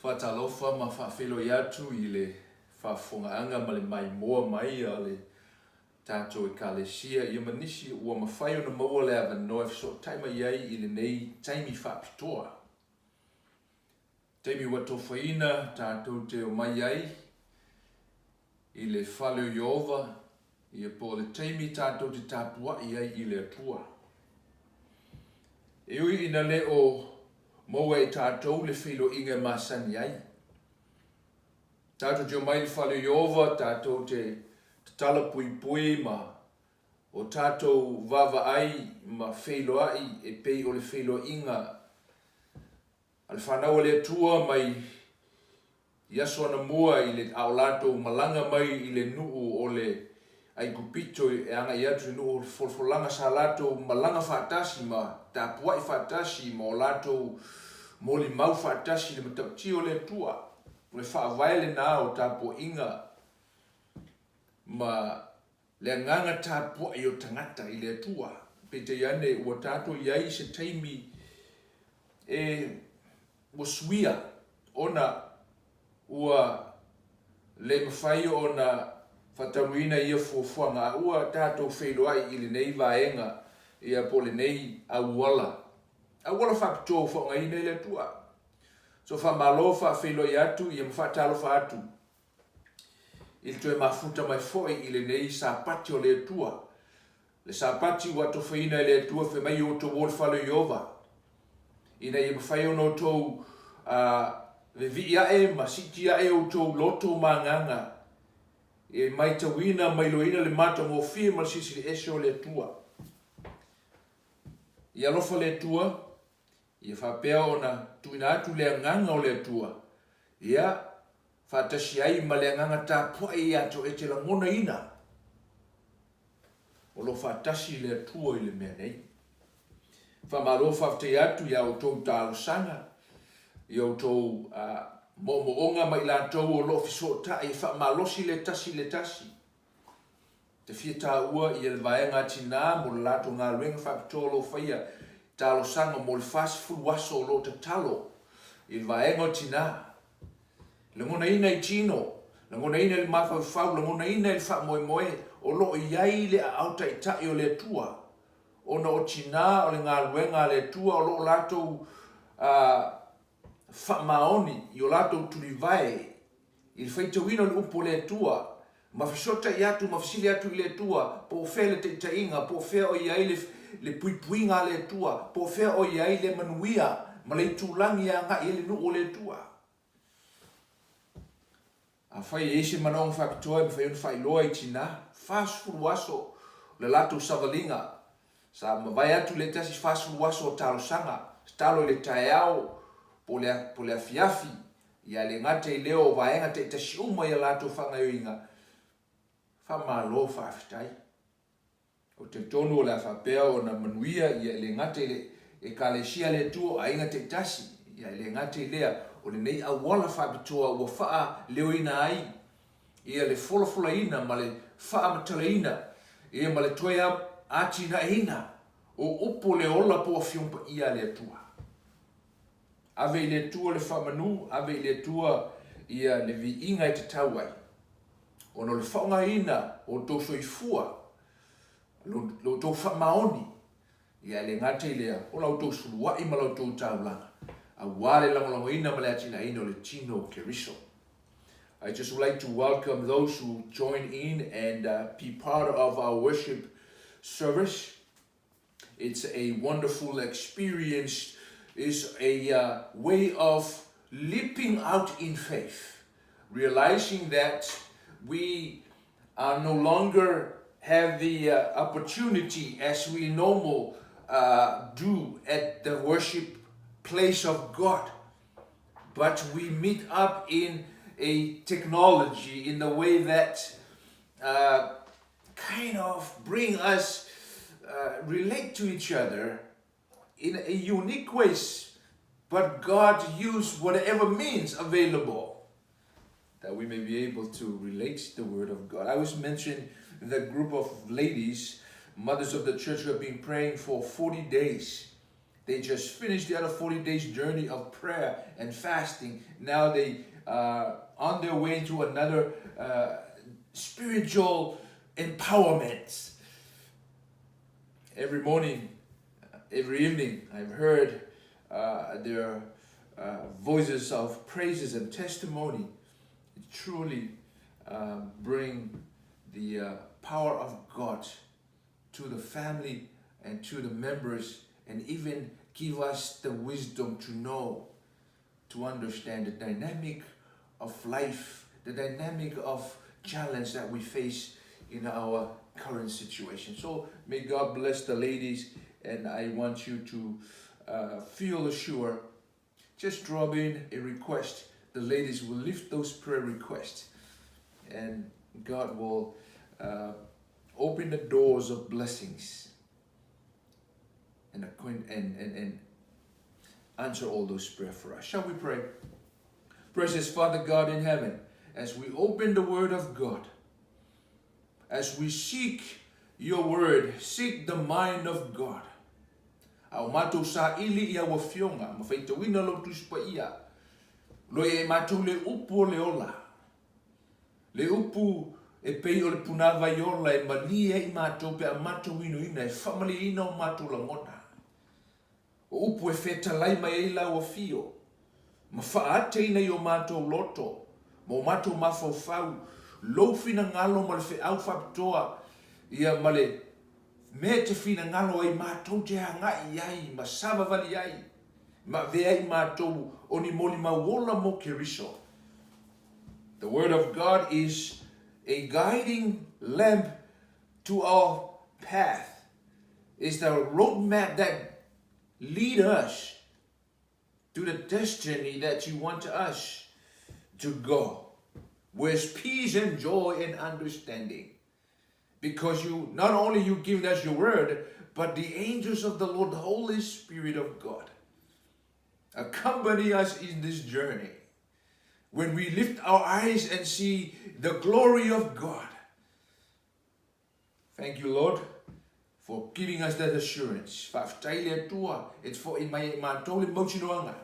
Faatalofa ma faafeiloai atu i le faafofogaaga ma le maimoa mai a le tatou Ekalesia ia ma nisi ua mafai ona maua le avanoa e fesootai mai ai i lenei taimi faapitoa. Taimi ua tofaina tatou te omai ai i le fale o Ieova, ia po o le taimi tatou te tapuai ai i le Atua. E ui ina le o maua e tatou le feiloaiga e masani ai, tatou te omai i le fale o Ieova tatou te tatala puipui ma o tatou vaavaai ma feiloai e pei o le feiloaiga a le fanau a le Atua mai i aso anamua i le, a o latou malaga mai i le nuu o le Aikupito e agai atu i le nuu o le folafolaga sa latou malaga faatasi ma tapuai faatasi ma o latou molimau faatasi i le matautia o le Atua. O le faavae lena o tapuaiga ma le agaga tapuai o tagata i le Atua. Peitai ane ua tatou i ai i se taimi e ua suia ona ua le mafai ona faataunuuina ia fuafuaga a ua tatou feiloai i lenei vaega ia po o lenei auala, auala faapitoa ua faaaogaina e le Atua. So faamalo faafeiloai atu ia ma faatalofa atu i le toe mafuta mai foi i lenei Sapati o le Atua. Le Sapati ua atofaina e le Atua fai mai outou o le fale o Ieova, ina ia mafai ona outou vevii ae ma siiti ae outou loto ma agaga e maitauina ma iloaina le matagofie ma le Silisili Ese o le Atua. Ia alofa le Atua, ia faapea ona tuuina atu le agaga o le Atua, ia faatasi ai ma le agaga tapuai ia te oe e te lagonaina o lo o faatasi le Atua i le mea nei. Faamalo faafetai atu ia outou talosaga, i outou moomooga ma i latou o lo o fesootai e faamalosi le tasi i le tasi. Te fia taua ia le vaega a tinā mo le latou galuega faapitoa o lo o faia talosaga mo le 40 aso o lo o tatalo i le vaega o tinā. Lagonaina i tino, lagonaina i le mafaufau, lagonaina i le faamoemoe o lo o i ai le aao taitai o le Atua, ona o tinā o le galuega a le Atua o lo o latou faamaoni i o latou tulivae i le faitauina o le upu o le Atua, ma fesootai atu ma fesili atu i le Atua, po o fea le taitaiga, po o fea o i ai le, le puipuiga a le Atua, po o fea o i ai le manuia ma le itulagi e agai ai le nuu o le Atua. Afai e i ai se manaoga faapitoa e mafai ona faailoa i tinā, 40 aso o le latou savaliga, sa mavae atu le tasi 40 aso o talosaga, tatalo i le taeao po o le, po o le afiafi, ia le gata i lea o vaega taitasi uma i a latou faagaoioiga, faamalo faafetai. Ou te talitonu o le a faapea ona manuia ia e le gata i le Ekalesia a le Atua o aiga taitasi, ia e le gata i lea, o lenei auala faapitoa ua faaleoina ai ia le folafolaina ma le faamatalaina ia ma le toe atinaeina o upu o le ola po o Afioga Paia a le Atua. Ave i le Atua le faamanu, ave i le Atua ia le viiga e tatau ai, ona o le faaaogaina o outou soifua, lo outou faamaoni, ia e le gata i lea, o la outou suluai ma la outou taulaga, aua le lagolagoina ma le atinaeina o le tino o Keriso. I just would like to welcome those who join in and be part of our worship service. It's a wonderful experience. It's a way of leaping out in faith, realizing that we are no longer have the opportunity as we normal do at the worship place of God, but we meet up in a technology in the way that kind of bring us relate to each other in a unique ways, but God used whatever means available that we may be able to relate the word of God. I was mentioning the group of ladies, mothers of the church, who have been praying for 40 days. They just finished the other 40 days journey of prayer and fasting. Now they are on their way to another uh, spiritual empowerment. Every morning, every evening, I've heard uh, their uh, voices of praises and testimony truly uh, bring the uh, power of God to the family and to the members and even give us the wisdom to know, to understand the dynamic of life, the dynamic of challenge that we face in our current situation. So may God bless the ladies and I want you to uh, feel assured. Just drop in a request. The ladies will lift those prayer requests and God will uh, open the doors of blessings and, and, and, and answer all those prayers for us. Shall we pray? Precious Father God in heaven, as we open the Word of God, as we seek your Word, seek the mind of God, A o matou saili i au afioga ma faitauina lou Tusi Paia, loia e matou le upu o le ola, le upu e pei o le punāwai ola e malie ai matou pe a matou inuina e faamalieina o matou lagona. O upu e fetalai mai ai lau afio ma faateina i o matou loto ma o matou mafaufau lou finagalo ma le feau faapitoa ia ma le mea e te finagalo ai matou te agai i ai ma savavali ai ma avea ai matou o ni molimau ola mo Keriso. The word of God is a guiding lamp to our path. Is the roadmap that lead us to the destiny that you want us to go. With peace and joy and understanding. Because you not only you give us your word, but the angels of the Lord, the Holy Spirit of God, accompany us in this journey. When we lift our eyes and see the glory of God. Thank you, Lord, for giving us that assurance. Faafetai le Atua e te fo'i mai ai matou le mautinoaga.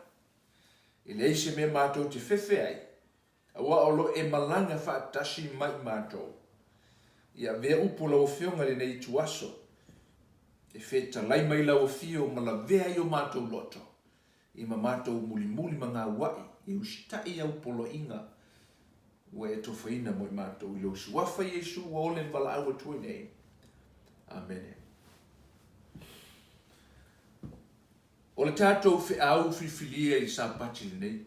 E leai se mea matou te fefe ai, aua o lo e malaga faatasi mai matou. Ia avea upu o lau Afioga i lenei ituaso, e fetalai mai lau Afio ma lavea ai o matou loto, i ma matou mulimuli ma gaua'i e usitai i au poloaiga ua e tofaina mo i matou i lou Suafa Iesu ua ole ma valaau atu ai nei. Amene. O le tatou feau filifilia i le Sapati lenei,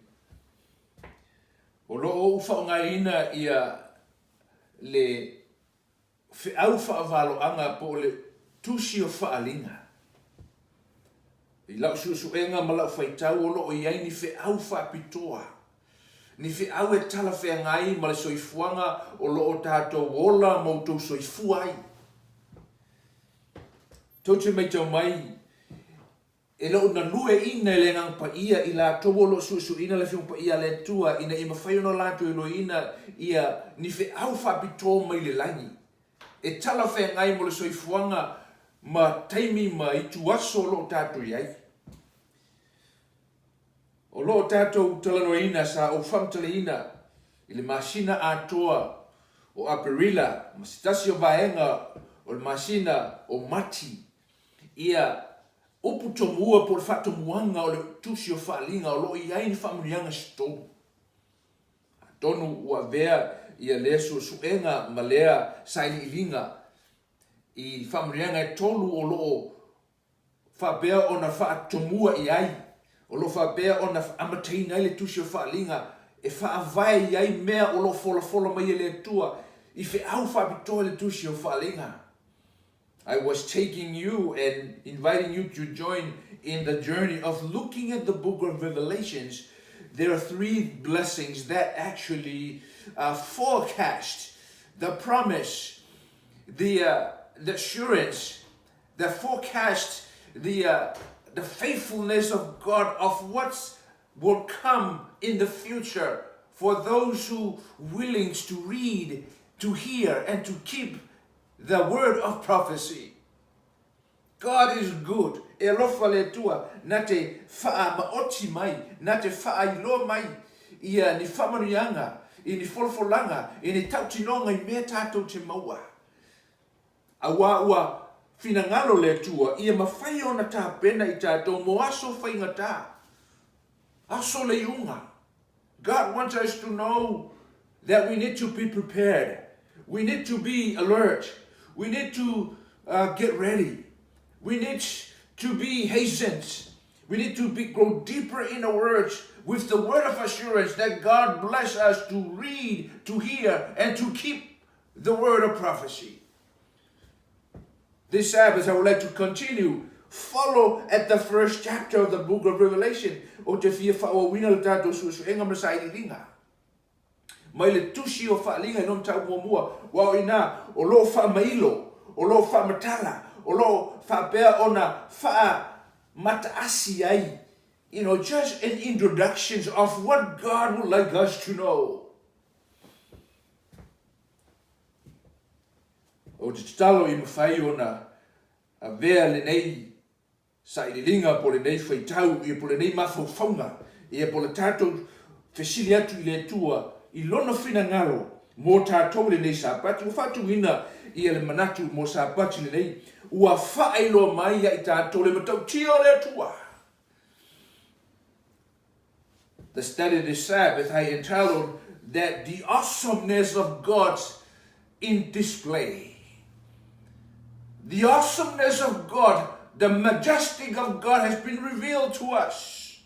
o lo o ou faaaogaina ia le feau faavaloaga po o le tusi o faaaliga. I lau suesuega ma lau faitau o lo o i ai ni feau faapitoa, ni feau e talafeagai ma le soifuaga o lo o tatou ola ma outou soifua ai. Tou te maitau mai, E le o galueaiina e le Agaga Paia i latou o lo o suesueina le Afioga Paia a le Atua ina ia mafai ona latou iloiina ia ni feau faapitoa mai le lagi e talafeagai mo le soifuaga ma taimi ma ituaso o lo o tatou i ai. O lo o tatou talanoaina sa ou faamatalaina i le masina atoa o Aperila ma se tasi o vaega o le masina o Mati ia upu tomua po o le faatomuaga o le Tusi o Faaaliga o lo o i ai ni faamanuiaga se tolu. Atonu ua avea ia lea suesuega ma lea sailiiliga i faamanuiaga e tolu o lo o faapea ona faatomua i ai, o lo o faapea ona amataina ai le Tusi o Faaaliga e faavae i ai mea o lo o folafola mai e le Atua i feau faapitoa i le Tusi o Faaaliga. I was taking you and inviting you to join in the journey of looking at the book of Revelations. There are three blessings that actually uh, forecast the promise, the, uh, the assurance, that forecast the, uh, the faithfulness of God of what will come in the future for those who willing to read, to hear, and to keep the word of prophecy. God is good. E alofa le Atua na te faamaoti mai, na te faailoa mai ia ni faamanuiaga, i ni folafolaga, i ni tautinoga i mea tatou te maua. Aua ua finagalo le Atua ia mafai ona tapena i tatou mo aso faigata, aso le iuga. God wants us to know that we need to be prepared. We need to be alert. We need to uh, get ready. We need to be hastened. We need to be, grow deeper in the words with the word of assurance that God bless us to read, to hear, and to keep the word of prophecy. This Sabbath, I would like to continue follow at the first chapter of the book of Revelation o te fia faaauauina le tatou suesuega ma le sailiiliga. Mai le tusi o Faaliga i lona tau muamua, aua o i ina o lo o faamailo, o lo o faamatala, o lo o faapea ona faamataasi ai, you know, just an introductions of what God would like us to know. Ou te tatalo i mafai ona avea lenei sailiiliga po o lenei faitau ia po o lenei mafaufauga ia po o le tatou fesili atu i le Atua i Lona finagalo mo tatou i lenei Sapati. Ua faatuina ia le manatu mo Sapati lenei ua faailoa mai ia i tatou le matautia o le Atua. The study this Sabbath I entitled that the awesomeness of God's in display. The awesomeness of God, the majestic of God has been revealed to us.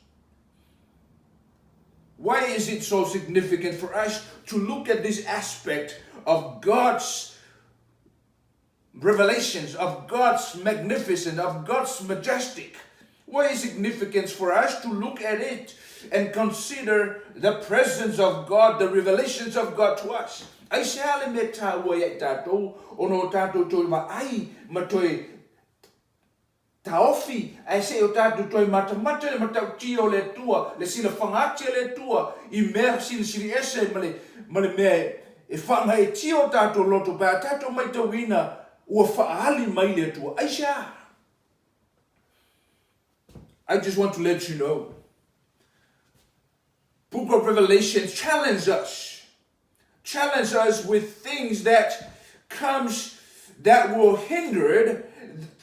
Why is it so significant for us to look at this aspect of God's revelations, of God's magnificent, of God's majestic? Why is significance for us to look at it and consider the presence of God, the revelations of God to us? Aisea le mea taua ia i tatou ona o tatou toe vaai ma toe Taofi, ae se i o tatou toe matamata i le matautia o le Atua, le silafaga ati a le Atua i mea silisili ese ma le, ma le mea e whaangaetia o tatou loto pe a tatou maitauina ua whaali mai le Atua. Aisea? I just want to let you know. Book of Revelation challenge us. Challenge us with things that comes that will hinder it,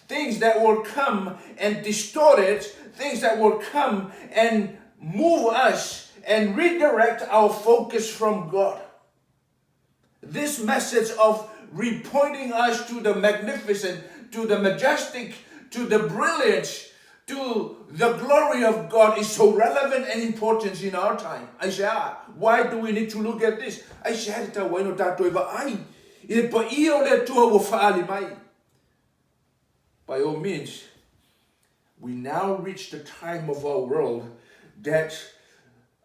things that will come and distort it, things that will come and move us and redirect our focus from God. This message of repointing us to the magnificent, to the majestic, to the brilliant, to the glory of God is so relevant and important in our time. Aisea? Why do we need to look at this? Aisea te taua ai no tatou e vaai i le paia o le Atua ua faaali mai? By all means, we now reach the time of our world that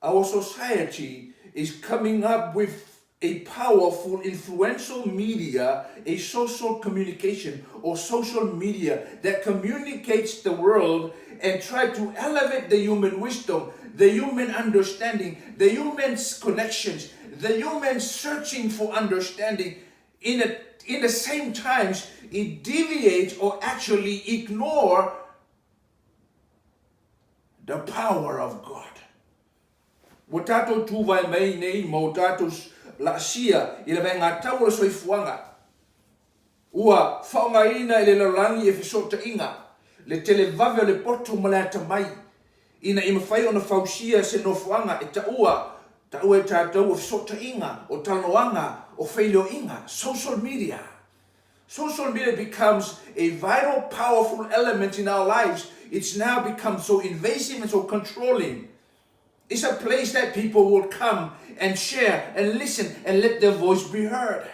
our society is coming up with a powerful, influential media, a social communication or social media that communicates the world and try to elevate the human wisdom, the human understanding, the human connections, the human searching for understanding. In, a, in the same times, it deviates or actually ignore the power of God. Ua tatou tuvae mai nei ma o tatou laasia i le vaega tau o le soifuaga. Ua faaaogaina e le lalolagi e fesootaiga le televave o le poto ma le atamai ina ia mafai ona fausia se nofoaga e taua taua e tatou o fesootaiga, o talanoaga, o feiloaiga, social media. Social media becomes a vital, powerful element in our lives. It's now become so invasive and so controlling. It's a place that people will come and share and listen and let their voice be heard.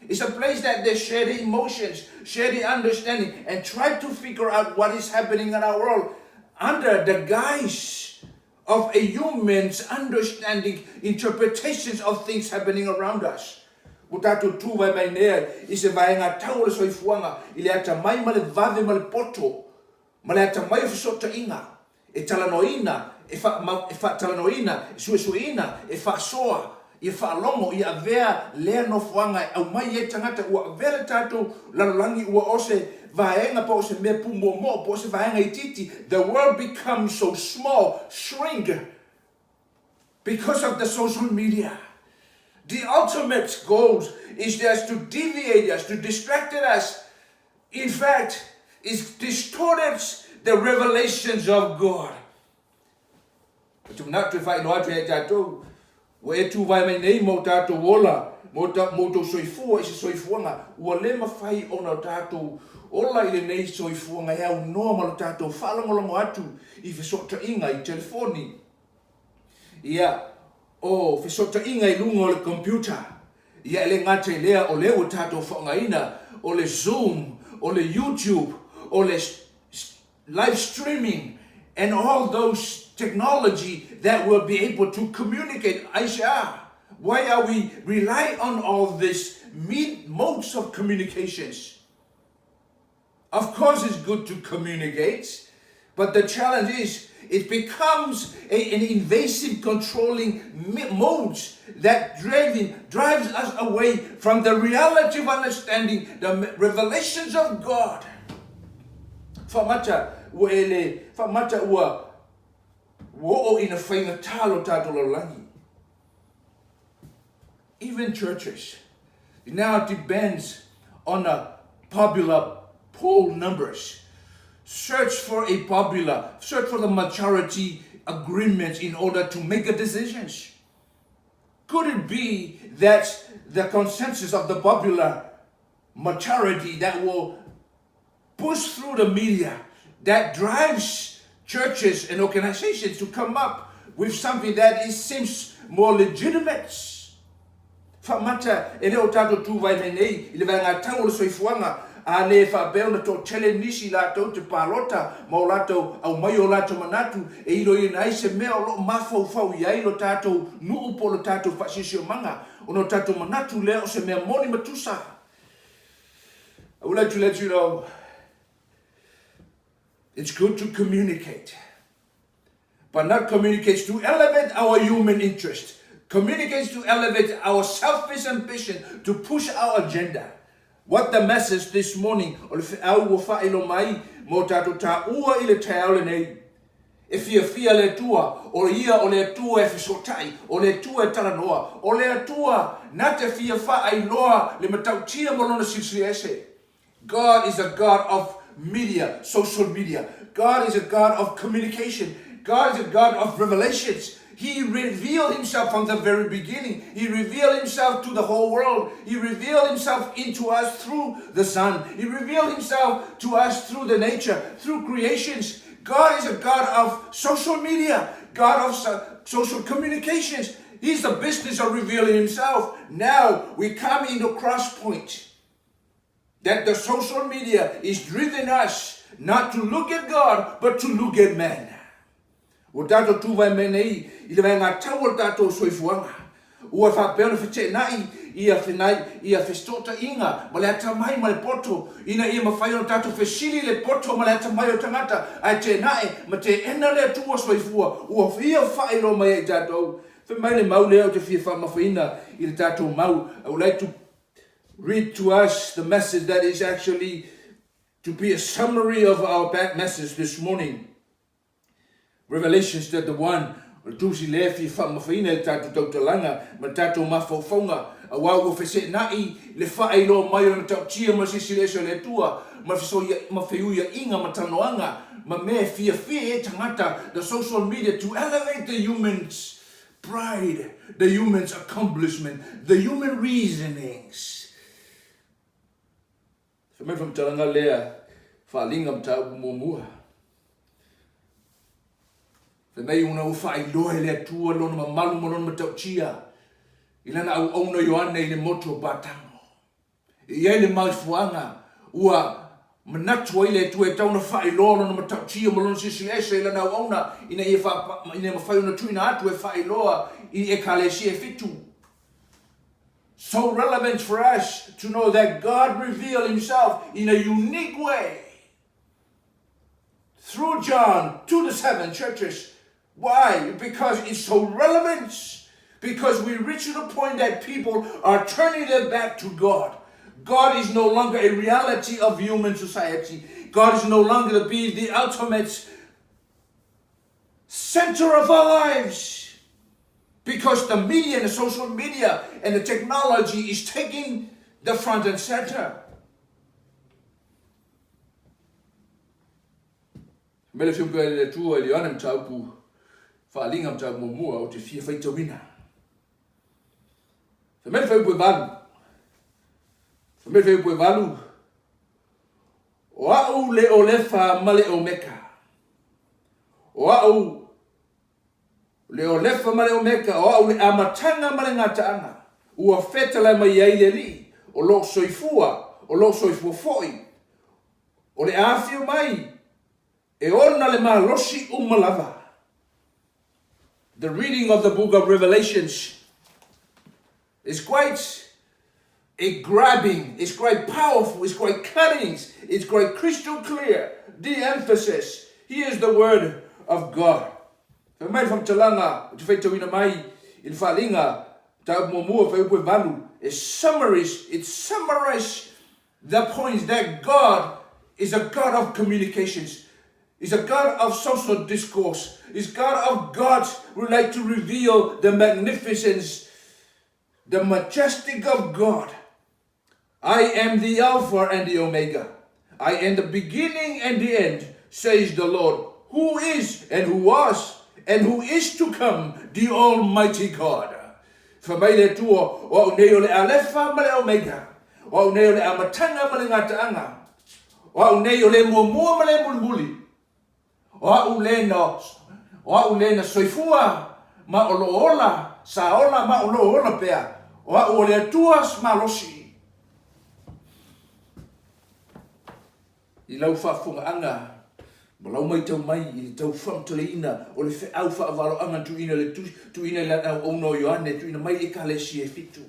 It's a place that they share the emotions, share the understanding, and try to figure out what is happening in our world under the guise of a human's understanding, interpretations of things happening around us. Ua tatou tuvae mai nei i se vaega tau o le soifuaga i le atamai ma le vave ma le poto ma le atamai o fesootaiga e talanoaina, e faatalanoaina, e suesueina, e faasoa. Ia faalogo, ia avea lea nofoaga e aumai ai tagata ua avea le tatou lalolagi ua o se vaega po o se mea pumoomoo po o se vaega itiiti, the world becomes so small, shrink because of the social media. The ultimate goal is just to deviate us, to distract us. In fact, it distorted the revelations of God. Ou te manatu e faailoa atu ia i tatou, ua e tuvae mai nei ma o tatou ola, ma o outou soifua i se soifuaga ua le mafai ona o tatou ola i lenei soifuaga e aunoa ma lo tatou faalagolago atu i fesootaiga i telefoni, ia, o fesootaiga i luga o le computer, ia e le gata i lea o lea ua tatou faaaogaina o le Zoom, o le YouTube, o le live streaming and all those technology that will be able to communicate. Aisea? Why are we rely on all this modes of communications? Of course it's good to communicate, but the challenge is it becomes a, an invasive controlling modes that driving, drives us away from the reality of understanding the revelations of God. Faamata ua e le, faamata ua ua oo ina faigata lo tatou lalolagi. Even churches now depends on a popular poll numbers. Search for a popular, search for the majority agreement in order to make a decisions. Could it be that the consensus of the popular majority that will push through the media that drives churches and organizations to come up with something that is, seems more legitimate? Faamata e le o tatou tuvae mai nei i le vaegatau o le soifuaga, a le faapea ona toatele nisi latou te palota ma o latou aumai o latou manatu e iloiloina ai se mea o lo o mafaufau i ai lo tatou nuu po o lo tatou faasiosiomaga, ona o tatou manatu lea o se mea moni ma tusa. I would like to let you know it's good to communicate, but not communicate to elevate our human interest. Communicates to elevate our selfish ambition to push our agenda. What the message this morning, o le feau ua faailoa mai mo tatou taua i le taeao lenei. E fiafia le Atua, o Ia o le Atua e fesootai, o le Atua e talanoa, o le Atua na te fia faailoa le matautia ma Lona silisili ese. God is a God of media, social media. God is a God of communication. God is a God of revelations. He revealed himself from the very beginning. He revealed himself to the whole world. He revealed himself into us through the Son. He revealed himself to us through the nature, through creations. God is a God of social media, God of social communications. He's the business of revealing himself. Now we come into cross point that the social media is driving us not to look at God, but to look at man. Ua tatou tuvae mai nei i le vaega tau o le tatou soifuaga. Ua faapea ona feteenai ia fenai ia fesootaiga ma le atamai ma le poto ina ia mafai ona tatou fesili i le poto ma le atamai o tagata ae teenae ma teena le Atua soifua ua fia faailoa mai ai i tatou. Fai mai le mau lea ou te fia faamamafaina i le tatou mau. I would like to read to us the message that is actually to be a summary of our message this morning. Revelations chapter 1, o le tusi lea e fia faamamafaina i le tatou tautalaga ma le tatou mafaufauga, aua ua feseenai le faailoa mai o le matautia ma le silasila ese o le Atua, ma le ma feuiaiga ma talanoaga ma mea e fiafia i ai tagata, the social media to elevate the human's pride, the human's accomplishment, the human reasonings. Fai mai le faamatalaga lea, Faaaliga Mataupu Muamua. Fai mai ona ua faailoa e le Atua lona mamalu ma lona matautia i lana auauna Ioane i le motu o Patamo. E i ai le mafuaaga ua manatu ai le Atua e tatau ona faailoa lona matautia ma lona silasila ese i lana auauna ina ia, ina ia mafai ona tuuina atu e faailoa i Ekalesia e fitu. So relevant for us to know that God revealed himself in a unique way through John to the seven churches. Why? Because it's so relevant. Because we reach to the point that people are turning their back to God. God is no longer a reality of human society. God is no longer to be the ultimate center of our lives. Because the media and the social media and the technology is taking the front and center. Mai le Afioga i le Atua i le Ioane Mataupu Faaaliga Mataupu Muamua ou te fia faitauina. Fai mai le fuaiupu e valu. Fai mai le fuaiupu e valu, O a'u le Olefa ma le Omeka. O a'u le Olefa ma le Omeka, o a'u le Amataga ma le Gataaga, ua fetalai mai ai le Alii, o loo soifua, o loo soifua foi, o le afio mai e ona le malosi uma lava. The reading of the book of Revelations is quite a grabbing, it's quite powerful, it's quite cutting, it's quite crystal clear. The emphasis, here's the word of God. Fai mai le faamatalaga ou te faitauina mai i le Faaaliga Mataupu Muamua Fuaiupu e valu, e summaries, it summarizes The point is that God is a God of communications, is a God of social discourse, is God of God who like to reveal the magnificence, the majestic of God. I am the Alpha and the Omega. I am the beginning and the end, says the Lord, who is and who was and who is to come, the Almighty God. Fai mai le Atua, O au nei o le Alefa ma le Omega, o au nei o le Amataga ma le Gataaga, o au nei o le Muamua ma le Mulimuli, o au le na, o au le na soifua ma o lo ola, sa ola ma o lo ola pea, o au o le Atua malosi. I lau faafofogaaga ma lau maitau mai i le tau faamatalaina o le feau faavaloaga tuuina le tuuina i le auauna o Ioane tuuina mai i Ekalesia e fitu.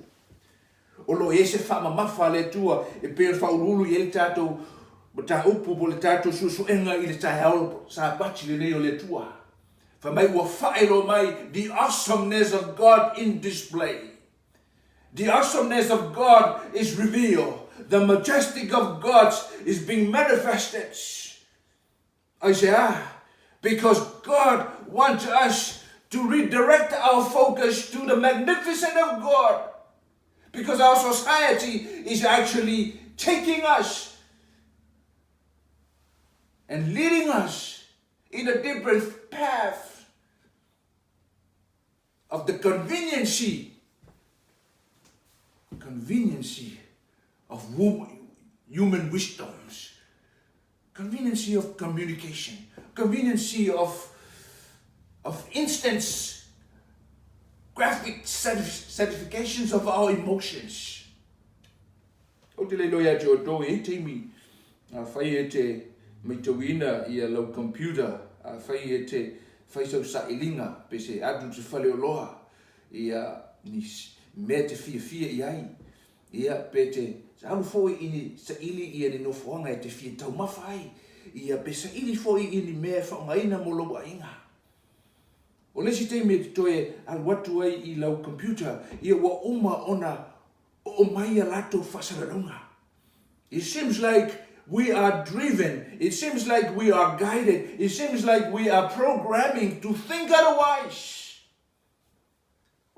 O lo o i ai se faamamafa a le Atua e pei ona faauluulu i ai le tatou mataupu po o le tatou suesuega i le taeao Sapati lenei o le Atua. Fai mai ua faailoa mai the awesomeness of God in display. The awesomeness of God is revealed. The majestic of God is being manifested. Aisea? Because God wants us to redirect our focus to the magnificence of God. Because our society is actually taking us and leading us in a different path of the conveniency, conveniency of human wisdoms, conveniency of communication, conveniency of, of instant graphic satisfactions of our emotions. Ou te le iloa ia te outou e i ai taimi afai e te maitauina ia lau computer, afai e te fai sau sailiga pe se atu te faleoloa ia ni mea e te fiafia i ai, ia pe te alu foi i ni saili ia ni nofoaga e te fia taumafa ai, ia pe saili foi i ni mea e faaaogaina mo lou aiga. O le isi taimi e te toe alu atu ai i lau computer, ia ua uma ona oo mai a latou faasalalauga. It seems like we are driven, it seems like we are guided, it seems like we are programming to think otherwise.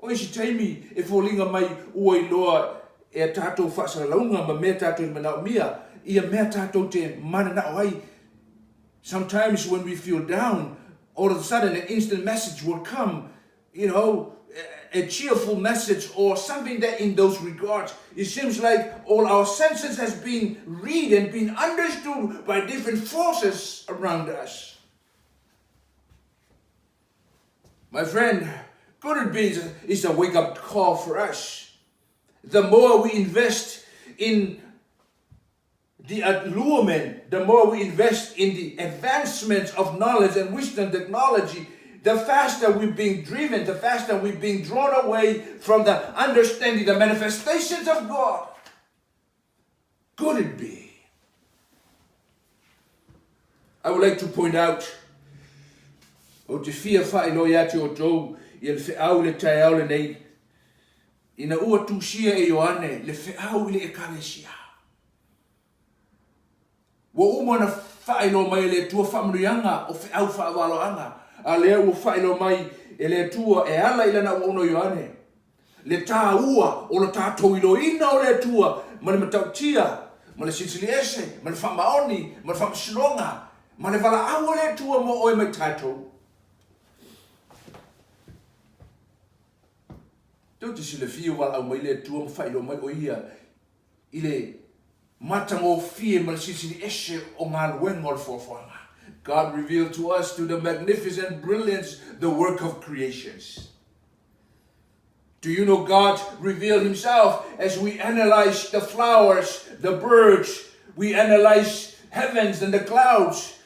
O isi taimi e foliga mai ua iloa e a tatou faasalalauga ma mea tatou te manaomia ia mea tatou te mananao ai. Sometimes when we feel down, all of a sudden an instant message will come you know, a cheerful message or something that in those regards, it seems like all our senses has been read and been understood by different forces around us. My friend, could it be it's a wake-up call for us? The more we invest in the allurement, the more we invest in the advancements of knowledge and wisdom technology, the faster we're being driven, the faster we're being drawn away from the understanding, the manifestations of God. Could it be? I would like to point out, ou te fia faailoa ia te outou ia le feau i le taeao lenei. Ina ua tusia e Ioane le feau i le Ekalesia, ua uma ona faailoa mai e le Atua faamanuiaga o feau faavaloaga, a lea ua faailoa mai e le Atua e ala i Lana auauna o Ioane le taua o lo tatou iloaina o le Atua ma le matautia ma le silisili ese ma le faamaoni ma le faamasinoga ma le valaau a le Atua mo oe ma i tatou. Tou te silafia ua valaau mai le Atua ma faailoa mai o Ia i le matagofie ma le silisili ese o galuega o le foafoaga. God revealed to us to the magnificent brilliance the work of creations. Do you know God revealed himself as we analyze the flowers, the birds, we analyze heavens and the clouds.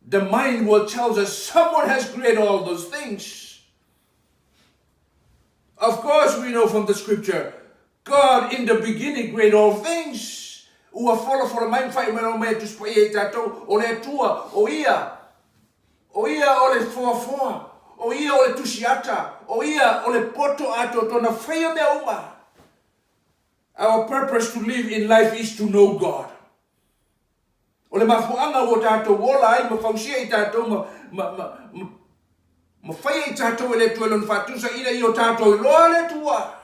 The mind will tell us someone has created all those things. Of course we know from the scripture, God in the beginning created all things. Ua folafola mai ma faailoa mai e Tusi Paia i tatou, o le Atua, o Ia, o Ia o le foafoa, o Ia o le tusiata, o Ia o le poto atoatoa na faia mea uma. Our purpose to live in life is to know God. O le mafuaaga ua tatou ola ai ma fausia i tatou ma, ma, ma, ma, ma faia i tatou e le Atua i Lona faatusa ina ia o tatou iloa le Atua.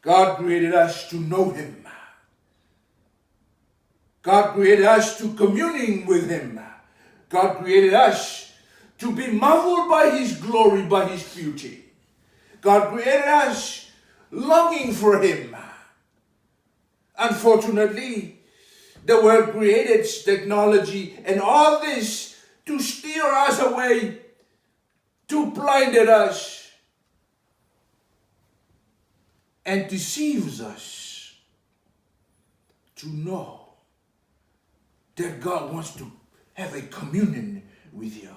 God created us to know Him. God created us to communing with Him. God created us to be marveled by His glory, by His beauty. God created us longing for Him. Unfortunately, the world created technology and all this to steer us away, to blinded us, and deceives us to know that God wants to have a communion with you,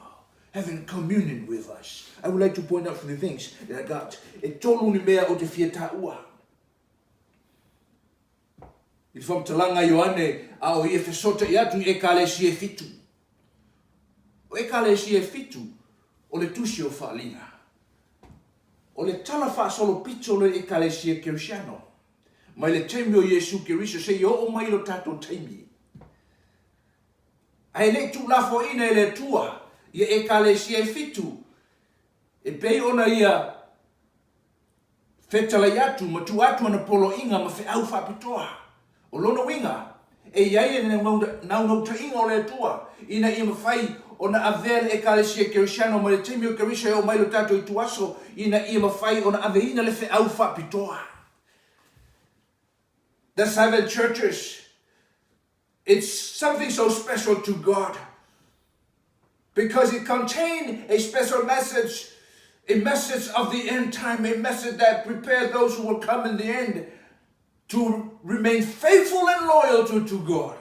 having communion with us. I would like to point out three things that I got. E tolu ni mea o te fia tāua. I le whamtalanga Ioane, a o ia fesotaʻi atu i Ekalesia e fitu. O Ekalesia e fitu, o le tusi o Faaaliga. O le tala faasolopito o le Ekalesia Kerisiano, mai le taimi o Iesu Keriso seia oo mai i lo tatou taimi. Ae le i tuulafoaiina e le Atua ia Ekalesia e fitu, e pei ona ia Fetalai atu ma tuu atu ana poloaiga ma feau faapitoa. O lona uiga, e i ai le naunautaiga o le Atua ina ia mafai ona avea le Ekalesia Kerisiano mai le taimi o Keriso e oo mai i lo tatou ituaso ina ia mafai ona aveina le feau faapitoa. The seven churches It's something so special to God because it contained a special message, a message of the end time, a message that prepared those who will come in the end to remain faithful and loyal to, to God.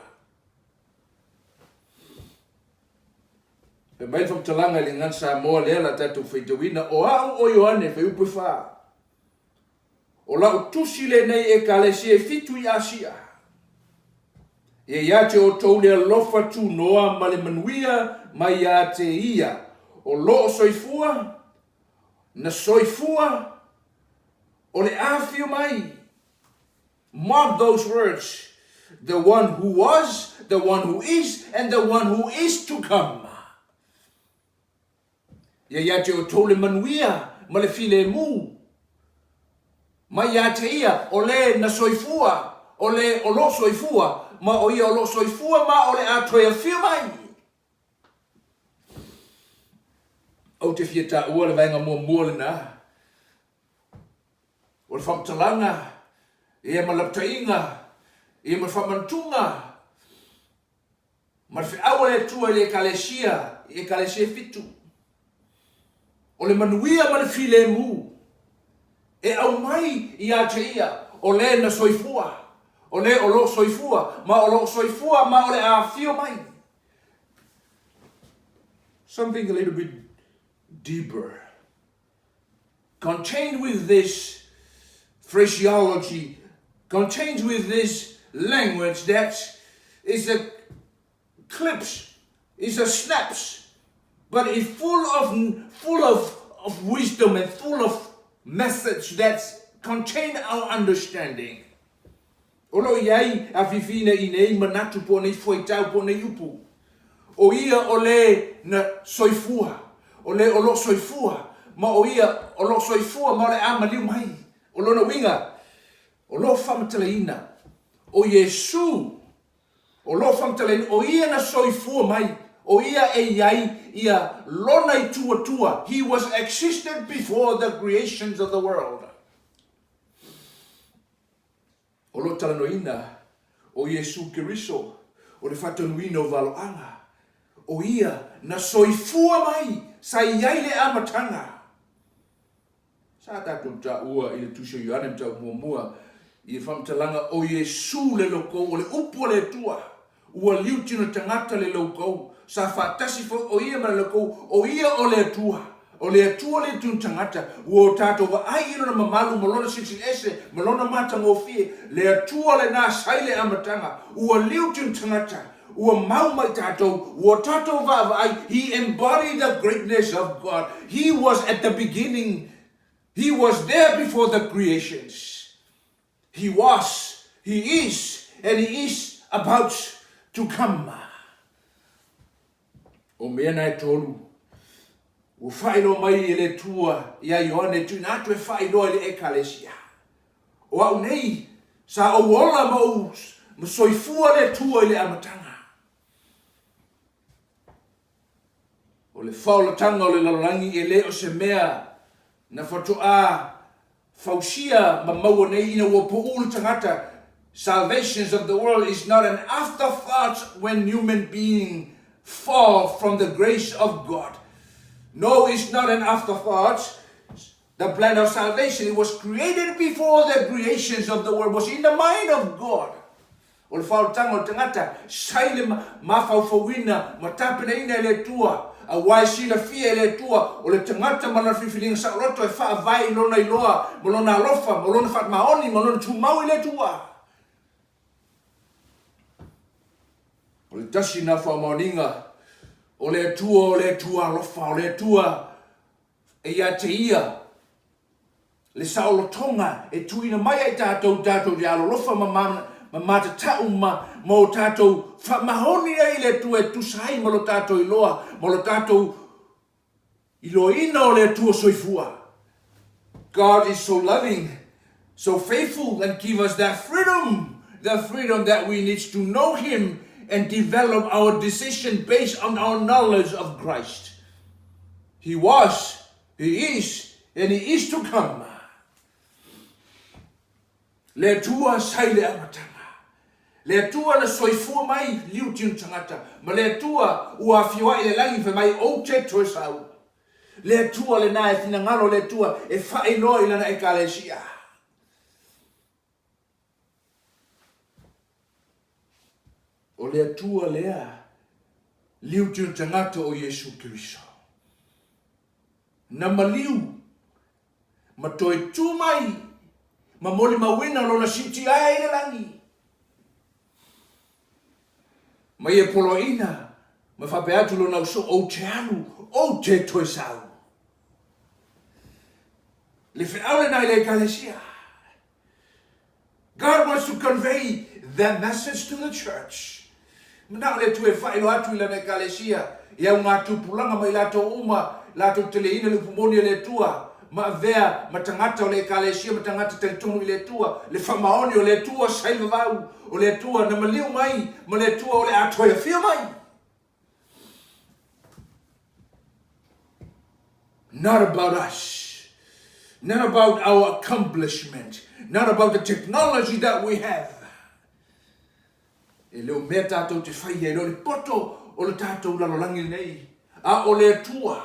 Fai mai le faamatalaga i le Gagana Samoa lea la tatou faitauina, O au o Ioane, fuaiupu e fa. O lau tusi lenei i Ekalesia e fitu i Asia. Ia ia te outou le alofa tunoa ma le manuia mai ia te Ia o lo o soifua, na soifua, o le afio mai. Mark those words, the one who was, the one who is, and the one who is to come. Ia ia te outou le manuia ma le filemu mai ia te ia o le na soifua, o le o lo soifua, ma o ia o lo soifua ma o le a toe afio mai. Ou te fia taua le vaega muamua lena o le faamatalaga, ia ma le lapataiga, ia ma le faamanatuga, Ma le feau a le Atua i le Ekalesia, i Ekalesia e fitu, o le manuia ma le filemu e aumai ia te ia o le na soifua, o le o lo o soifua, ma o lo o soifua ma o le a afio mai. Something a little bit deeper contained with this phraseology, contained with this language that is a clips, is a snaps, but it's full of, full of, of wisdom and full of message that contain our understanding. O lo o i ai afiafiina i nei manatu po o nei fuaitau po o nei upu. O ia o le na soifua, o le o lo o soifua, ma o ia o lo o soifua ma o le a maliu mai. O lona uiga, o lo o faamatalaina o Iesu, o lo o faamatalaina o ia na soifua mai, o ia e i ai ia lona itu atua, he was existed before the creations of the world. O lo o talanoaina ʻo Iesū Keriso, o le faatonuina o valoaga, ʻo ia na soifua mai sa i ai le amataga. Sa tatou taua i le Tusi o Ioane Mataupu Muamua i le faamatalaga ʻo Iesū le lokou o le Upu a le Atua. Ua liu tino tagata le loukou, sa faatasi foi o ia ma le loukou, o ia o le Atua. O le Atua le tino tagata, ua o tatou vaai i lona mamalu ma lona silisili ese ma lona matagofie, le Atua lena sa i le amataga, ua liu tino tagata, ua mau mai tatou, ua o tatou vaavaai, He embodied the greatness of God, He was at the beginning, He was there before the creations. He was, He is, and He is about to come. O mea na e tolu, ua faailoa mai e le Atua iā Ioane e tuuina atu e faailoa i le Ekalesia. O au nei, sa ou ola ma ou ma soifua le Atua i le amataga. O le faolataga o le lalolagi e le o se mea na faatoa fausia ma maua nei ina ua pau le tagata, Salvations of the world is not an afterthought when human being fall from the grace of God. No, it's not an afterthought. The plan of salvation, it was created before the creations of the world, was in the mind of God. O le faaolataga o le tagata, sa i le mafaufauina ma tapenaina e le Atua, aua e silafia e le Atua, o le tagata ma lana filifiliga saoloto e faavae i lona iloa ma lona alofa ma lona faamaoni ma lona tumau i le Atua. O le tasi lena faamaoniga o le Atua, o le Atua alofa, o le Atua E ia te ia le saolotoga e tuuina mai ai tatou, tatou te alolofa ma, ma matatau ma, ma o tatou faamaoni ai i le Atua e tusa ai ma lo tatou iloa, ma lo tatou iloaina o le Atua soifua. God is so loving, so faithful and give us that freedom, the freedom that we need to know Him and develop our decision based on our knowledge of Christ. He was, He is, and He is to come. Le Atua sa i le amataga. Le Atua na soifua mai liu tino tagata, ma le Atua ua afioa'i le lagi fai mai ou te toe sau. Le Atua lena e finagalo le Atua e faailoa i lana Ekalesia. O le Atua lea, liu tino tagata o Iesu Keriso. Na maliu ma toe tu mai ma molimauina lona siitiae i le lagi. Ma ia poloaiina ma faapea atu lona uso, Ou te alu, ou te toe sau. Le feau lena i le Ekalesia. God wants to convey that message to the church. Manao le Atua e faailoa atu i lana Ekalesia, i au ngā tupulaga ma i latou uma, latou te leina le upu moni a le Atua, ma avea ma tagata o le Ekalesia ma tagata talitonu i le Atua, le faamaoni o le Atua sa i vavau, o le Atua na maliu mai, ma le Atua o le a toe afio mai. Not about us. Not about our accomplishment. Not about the technology that we have. E le o mea tatou te fai ai, le o le poto o le tatou lalolagi lenei, a o le Atua,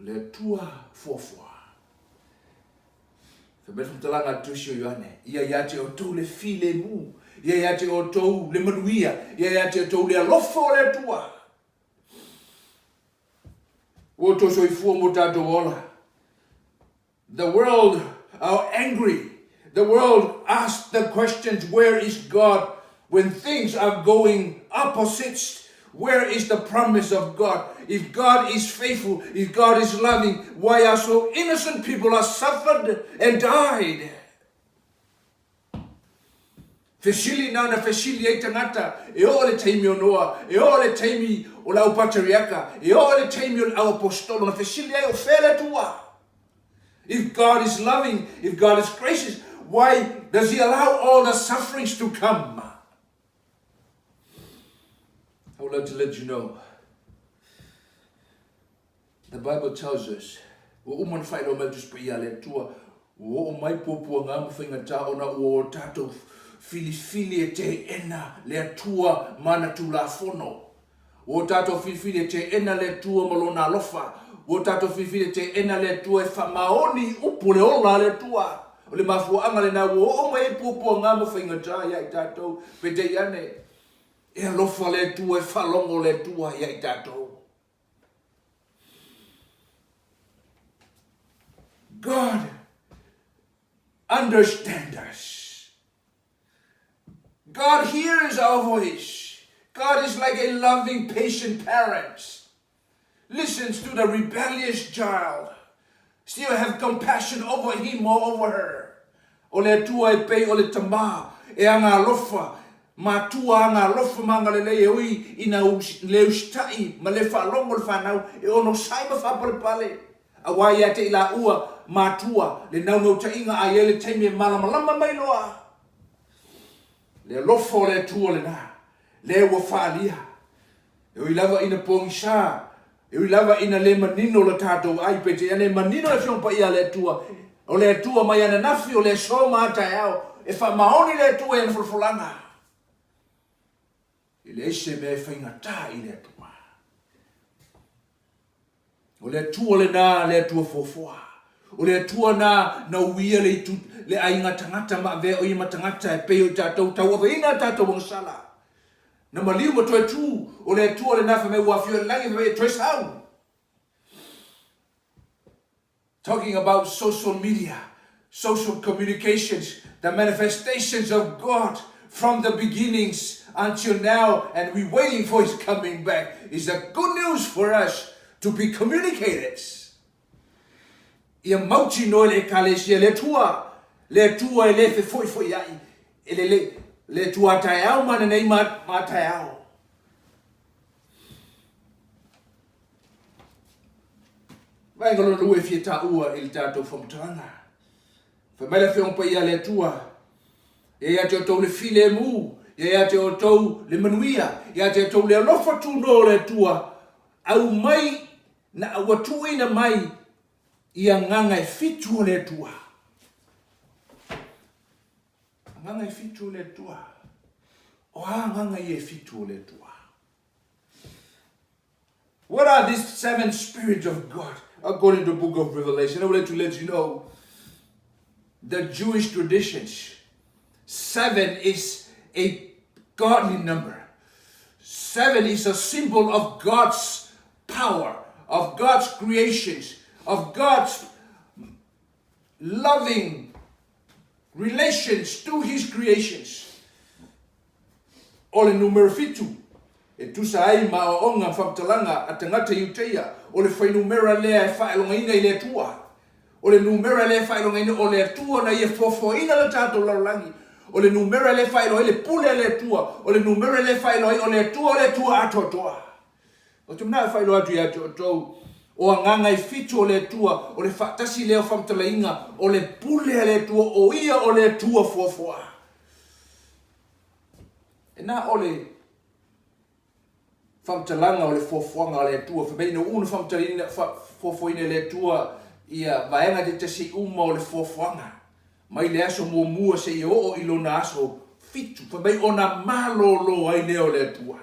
le Atua fuafua. Fai mai le faamatalaga a le Tusi o Ioane, Ia ia te outou le filemu, ia ia te outou le manuia, ia ia te outou le alofa o le Atua. Ua outou soifua mo tatou ola. The world are angry. The world asks the questions, where is God when things are going opposite? Where is the promise of God? If God is faithful, if God is loving, why are so innocent people are suffered and died? Fesili na ona fesili ai tagata, e oo le taimi o Noa, e oo le taimi o le au patriaka, e oo le taimi o le au apostolo, na fesili ai o fea le Atua? If God is loving, if God is gracious, why does he allow all the sufferings to come? I would like to let you know The Bible tells us, Ua uma ona faailoa mai le Tusi Paia a le Atua, ua oo mai puapuaga ma faigata ona ua o tatou filifili e teena le Atua ma ana Tulafono. Ua o tatou filifili e teena le Atua ma Lona alofa. Ua o tatou filifili e teena le Atua e faamaoni i upu o le ola a le Atua. O le mafuaaga lena ua oo mai ai puapuaga ma faigata ia i tatou. Peitai ane, e alofa le Atua, e faalogo le Atua ia i tatou. God understands us. God hears our voice. God is like a loving, patient parent. Listens to the rebellious child. Still have compassion over him or over her. O le Atua e pei o le tamā e aga alofa, matua aga alofa ma agalelei e ui ina le usitaʻi ma le faalogo le fanau e onosai ma faapalepale. Aua ia te i laua matua le naunautaiga a i ai le taimi e malamalama mai loa. Le alofa o le Atua lena, lea ua faaalia. E ui lava ina pogisa, e ui lava ina le manino lo tatou ai, peitai ane e manino le Afioga Paia a le Atua, o le Atua mai ananafi, o le aso ma a taeao, e faamaoni le Atua i ana folafolaga. E leai se mea e faigata i le Atua. O le Atua lena, le Atua fuafua. O le Atua na na uia le itu, le aiga tagata ma avea o ia ma tagata e pei o i tatou, tauaveina a tatou agasala. Na maliu ma toe tu, o le Atua lena fai mai ua afio i le lagi fai mai e toe sau. Talking about social media, social communications, the manifestations of God from the beginnings until now and we waiting for his coming back is a good news for us to be communicated. Ia mautinoa e le Ekalesia le Atua, le Atua e le fefoifoiai, e le, le, le Atua a taeao ma ananei ma, ma taeao. Vaega lona lua e fia taua i le tatou faamatalaga. Fai mai le Afioga Paia a le Atua, Ia ia te outou le filemu, ia ia te outou le manuia, ia te outou le alofa tunoa o le Atua, aumai na ua tuuina mai i agaga e fitu o le Atua. Agaga e fitu o le Atua. O a agaga ia e fitu o le Atua? What are these seven spirits of God? According to the book of Revelation, I would like to let you know the Jewish traditions. Seven is a godly number. Seven is a symbol of God's power, of God's creations, of God's loving relations to His creations. O le numera fitu, e tusa ai ma aoaoga faamatalaga a tagata Iutaia, o le fuainumera lea e faailogaina i le Atua. O le numera lea e faailogaina o le Atua na ia foafoaina le tatou lalolagi. O le numera lea e faailoa ai le pule a le Atua. O le numera lea e faailoa ai o le Atua o le Atua atoatoa. Ou te manao e faailoa atu ia te outou, o agaga e fitu o le Atua, o le faatasi lea o faamatalaina o le pule a le Atua, o Ia o le Atua fuafua. E na o le faamatalaga o le fuafuaga a le Atua, fai mai ina ua uma ona faamatalaina, fuafuaina e le Atua ia vaega taitasi uma o le fuafuaga, mai le aso muamua seia oo i lona aso fitu, fai mai ona malolo ai lea o le Atua.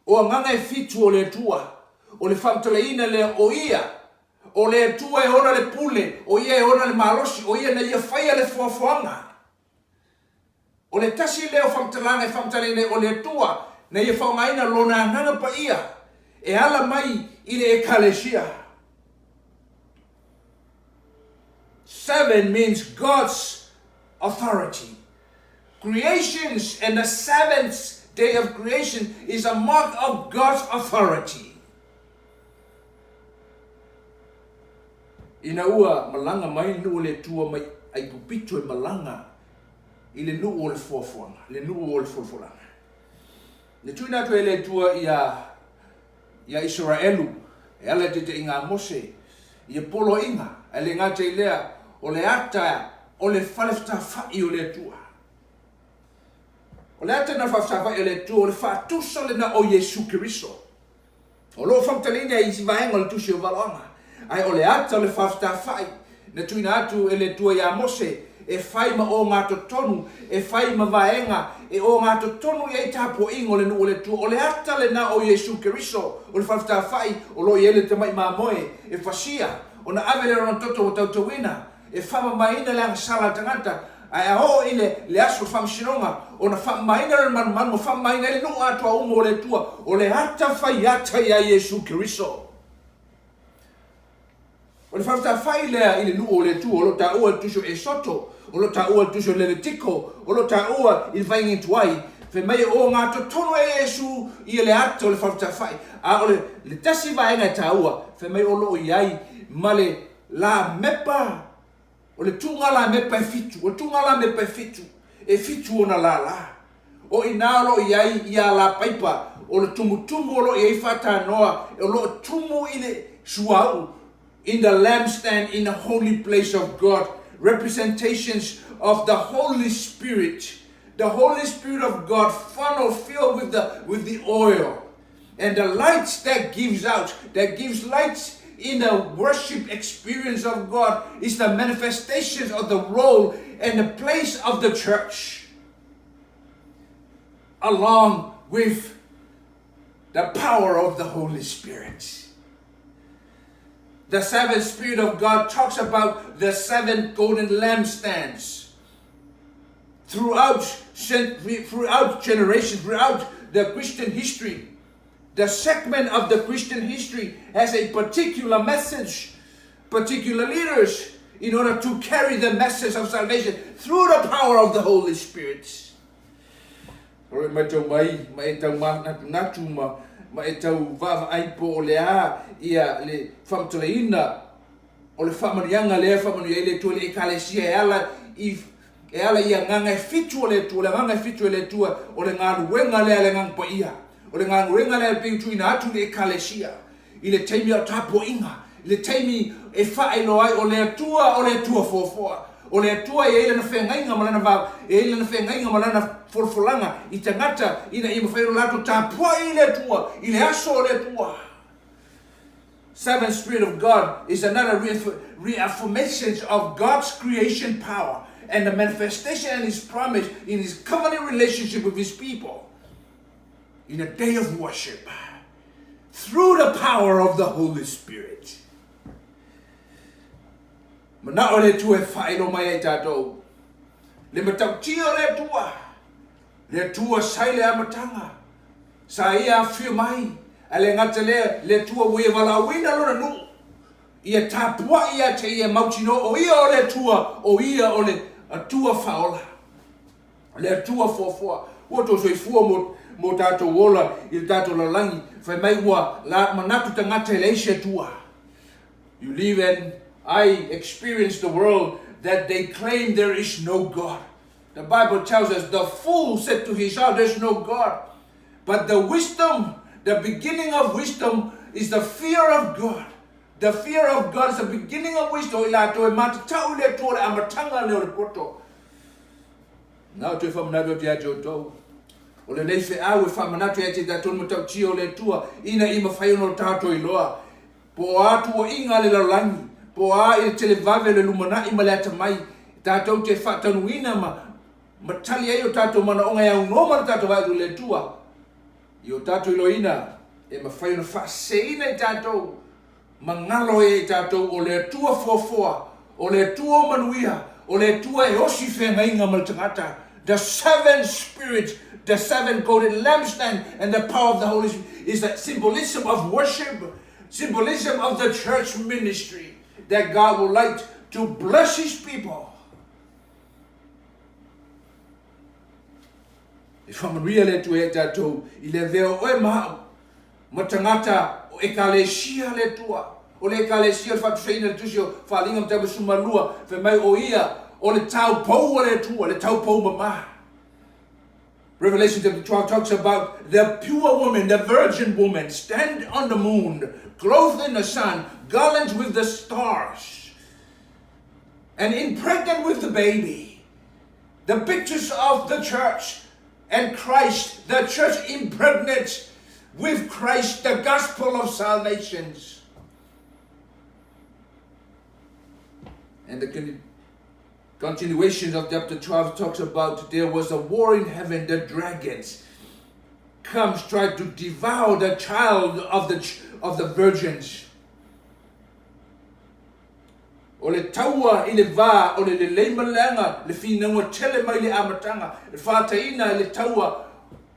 O agaga e fitu o le Atua, o le faamatalaina lea o Ia, o le Atua e ona le pule, o Ia e ona le malosi, o Ia na Ia faia le foafoaga. O le tasi lea o faamatalaga e faamatalaina ai o le Atua na Ia faaaogaina Lona Agaga Paia e ala mai i le Ekalesia. Seven means God's authority. Creations and the seventh day of creation is a mark of God's authority. Ina ua malaga mai le nuu o le Atua mai Aikupito e malaga i le nuu o le foafoaga, le nuu o le folafolaga. Na tuuina atu ai e le Atua ia ia Isaraelu e ala i le taitaiga a Mose ia poloaiga, ae le gata i lea, o le ata o le falefetafai o le Atua. O le ata lena o le falefetafai o le Atua, o le faatusa lena o Iesu Keriso. O lo o faamatalaina i isi vaega o le Tusi o Valoaga, ae o le ata o le faafetafai na tuuina atu e le Atua ia Mose e fai ma ogatotonu, e fai ma vaega e ogatotonu i ai tapuaiga o le nuu o le Atua. O le ata lena o Iesu Keriso, o le faafetafai o lo o i ai le tamai mamoe e fasia, ona ave lea o lona toto ua tautauina, e faamamaina le agasala a le tagata, ae a oo i le le aso o le faamasinoga, ona faamamaina lea o le manumanu ma faamamaina ai le nuu atoa uma o le Atua, o le ata fai ata ia Iesu Keriso. O le faafetafai lea i le nuu o le Atua, o lo o taua i le Tusi o Esoto, o lo o taua i le Tusi o Levitiko, o lo o taua i le Faiga Tuai, fai mai e ogatotonu e Iesu ia le ata o le faafetafai. A o le, le tasi vaega e taua, fai mai o lo o i ai ma le lamepa, o le tuuga lamepa e fitu, o le tuuga lamepa e fitu, e fitu ona lālā. O i ina o lo o i ai ia alapaipa, o le tumutumu o lo o i ai faatanoa, o lo o tumu i le suauu, in the lampstand in the holy place of God, representations of the Holy Spirit, the Holy Spirit of God funnel filled with the, with the oil. And the light that gives out, that gives light in the worship experience of God is the manifestations of the role and the place of the church along with the power of the Holy Spirit. The seventh Spirit of God talks about the seven golden lampstands throughout, throughout generations, throughout the Christian history. The segment of the Christian history has a particular message, particular leaders, in order to carry the message of salvation through the power of the Holy Spirit. O e matau mai, ma e tau mānatunatu ma, ma e tau vaavaai po o le a ia le faamatalaina o le faamanuiaga lea e faamanuia ai le Atua i le Ekalesia e ala i e ala i agaga e fitu o le Atua, o le agaga e fitu e le Atua, o le galuega lea a le Agaga Paia, o le galuega lea e pei ona tuuina atu i le Ekalesia i le taimi o tapuaiga, i le taimi e faailoa ai o le Atua o le Atua foafoa, o le Atua e i ai Lana feagaiga ma Lana va, e i ai Lana feagaiga ma Lana folafolaga i tagata ina ia mafai ona latou tapuai i le Atua i le aso o le Atua. Seven Spirit of God is another reaffirmation of God's creation power and the manifestation and His promise in His covenant relationship with His people in a day of worship through the power of the Holy Spirit. Mana'o le Atua e faailoa mai ai tatou le matautia o le Atua, le Atua sa i le amataga, sa ia afifio mai, ae le gata lea, le Atua ua ia valaauina lona nuu, ia tapuai ia te ia mautinoa o ia o le Atua, o ia o le Atua faaola, le Atua foafoa. Ua outou soifua mo, mo tatou ola i le tatou lalolagi, fai mai ua la, manatu tagata e leai se Atua. You live and I experience the world that they claim there is no God. The Bible tells us the fool said to his heart, There's no God. But the wisdom, the beginning of wisdom is the fear of God. The fear of God is the beginning of wisdom. O i latou e matatau i le Atua o le amataga lea o le poto. Na o toe faamanatu atu ia te outou. O lenei feau e faamanatu ia te tatou le matautia o le Atua ina ia mafai ona o tatou iloa Po o a tuuaiga a le lalolagi, po o a i le televave o le lumanai ma le atamai, tatou te faataunuuina ma ma tali ai o tatou manaoga e aunoa ma le tatou vaai atu i le Atua, i o tatou iloaina e mafai ona faaseseina i tatou ma galo ai i tatou o le Atua foafoa, o le Atua o manuia, o le Atua e osi feagaiga ma le tagata. The seven spirit, the seven golden lampstand and the power of the Holy Spirit is the symbolism of worship, symbolism of the church ministry that God would like to bless his people. E faamanuia le Atua ia i tatou i le avea o oe ma au ma tagata o Ekalesia a le Atua. O le Ekalesia o le faatusaina i le Tusi o Faaaliga Mataupu 12, fai mai o ia o le taupou a le Atua, le taupou mama. Revelation chapter 12 talks about the pure woman, the virgin woman, stand on the moon, clothed in the sun, garlanded with the stars, and impregnant with the baby. The pictures of the church and Christ, the church impregnates with Christ the gospel of salvations. And the continuation of chapter 12 talks about there was a war in heaven, the dragons comes try to devour the child of the of the virgins. O le taua i le va o le lelei ma le leaga, le finauga tele mai le amataga, le faataina i le taua